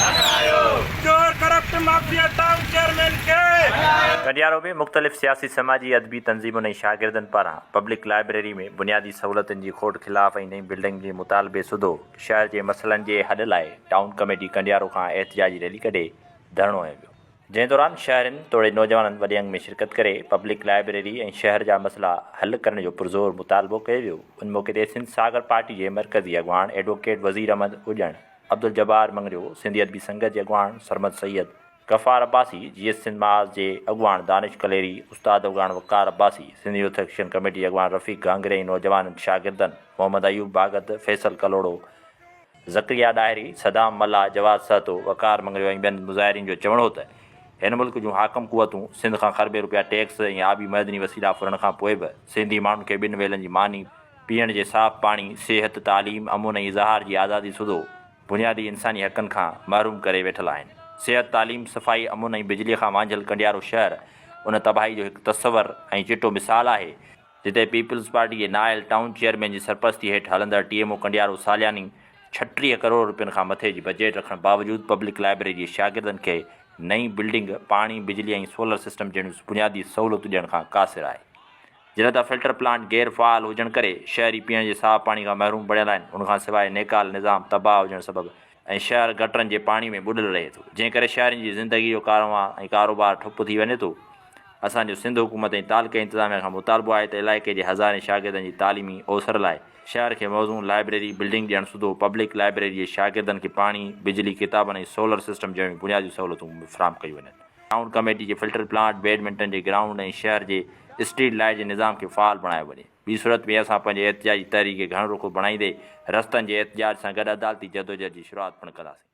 هٽايو. چور corrupt mafia town chairman کي هٽايو. ڪنڊيارو ۾ مختلف سياسي سماجي ادبي تنظيمن ۽ شاگردن پاران پبلڪ لائبريري ۾ بنيادي سهولتن جي کوٽ خلاف ۽ نئين بلڊنگ جي مطالبي سوڌو شهر جي مسئلن جي حل لاء ٽائون ڪميٽي ڪنڊيارو کان احتجاجي ريلي ڪڍي ڌرڻو هنيو ويو. جنهن دوران شهرين توڙي نوجوانن وڏي انگ ۾ شرڪت ڪري پبلڪ لائبريري ۽ شهر جا مسئلا حل ڪرڻ جو پرزور مطالبو ڪيو ويو. ان موقعي تي سنڌ ساگر پارٽي جي مرڪزي اڳواڻ ايڊووڪيٽ وزير احمد اڄڻ، عبدالجبار مڱريو، سنڌي ادبي سنگت جي اڳواڻ سرمد سيد، غفار عباسي، جي ايس سنڌ محاذ جي اڳواڻ دانش ڪليري، استاد اڳواڻ Waqar Abbasi, Sindh youth action committee جي اڳواڻ رفيق گهانگهري ۽ نوجوانن شاگردن محمد ايوب ڀاڳت، فيصل ڪلهوڙو، زڪريا ڏاهري، صدام ملاح، جواد سهتو، وقار مڱريو ۽ ٻين مظاهرين جو چوڻ هو ته هن ملڪ جون حاڪم قوتون سنڌ کان خربين روپيا ٽيڪس ۽ آبي معدني وسيلا ڦرڻ کان پوء به سنڌي ماڻهن کي ٻن ويلن جي ماني، پيئڻ جي صاف پاڻي، صحت، تعليم، امن ۽ اظهار جي آزادي سوڌو بنيادي انساني حقن کان محروم ڪري ويٺل آهن. صحت، تعليم، صفائي، امن ۽ بجلي کان وانجهيل ڪنڊيارو شهر ان تباهي جو هڪ تصور ۽ چٽو مثال آهي، جتي پيپلز پارٽي جي نااهل ٽائون چيئرمين جي سرپرستي هيٺ هلندڙ ٽي ايم او ڪنڊيارو سالياني 36 ڪروڙ روپين کان مٿي جي بجيٽ رکڻ باوجود پبلڪ لائبريري جي شاگردن کي نئين بلڊنگ، پاڻي، بجلي ۽ سولر سسٽم جهڙيون بنيادي سهولتون ڏيڻ کان قاصر آهي. جڏهن ته فلٽر پلانٽ غير فعال هجڻ ڪري شهري پيئڻ جي صاف پاڻي کان محروم بڻيل آهن، ان کان سواء نيڪال نظام تباهه هجڻ سبب ۽ شهر گٽرن جي پاڻي ۾ ٻڏل رهي ٿو، جنهن ڪري شهرين جي زندگي جو ڪاروان ۽ ڪاروبار ٺپ ٿي وڃي ٿو. اسان جو سنڌ حڪومت ۽ تعلقي انتظاميا کان مطالبو آهي ته علائقي جي هزارين شاگردن جي تعليمي اوسر لاء شهر کي موزون لائبريري بلڊنگ ڏيڻ سوڌو پبلڪ لائبريري جي شاگردن کي پاڻي، بجلي، ڪتابن ۽ سولر سسٽم جهڙيون بنيادي سهولتون به فراهم ڪيون وڃن. ٽائون ڪميٽي جي فلٽر پلانٽ، بيڊمنٽن جي گرائونڊ ۽ شهر جي اسٽريٽ لائيٽ جي نظام کي فعال بڻايو وڃي. ٻي صورت ۾ اسان پنهنجي احتجاجي تحريڪ کي گهڻ رخو بڻائيندي رستن جي احتجاج سان گڏ عدالتي جدوجهد جي شروعات پڻ ڪنداسين.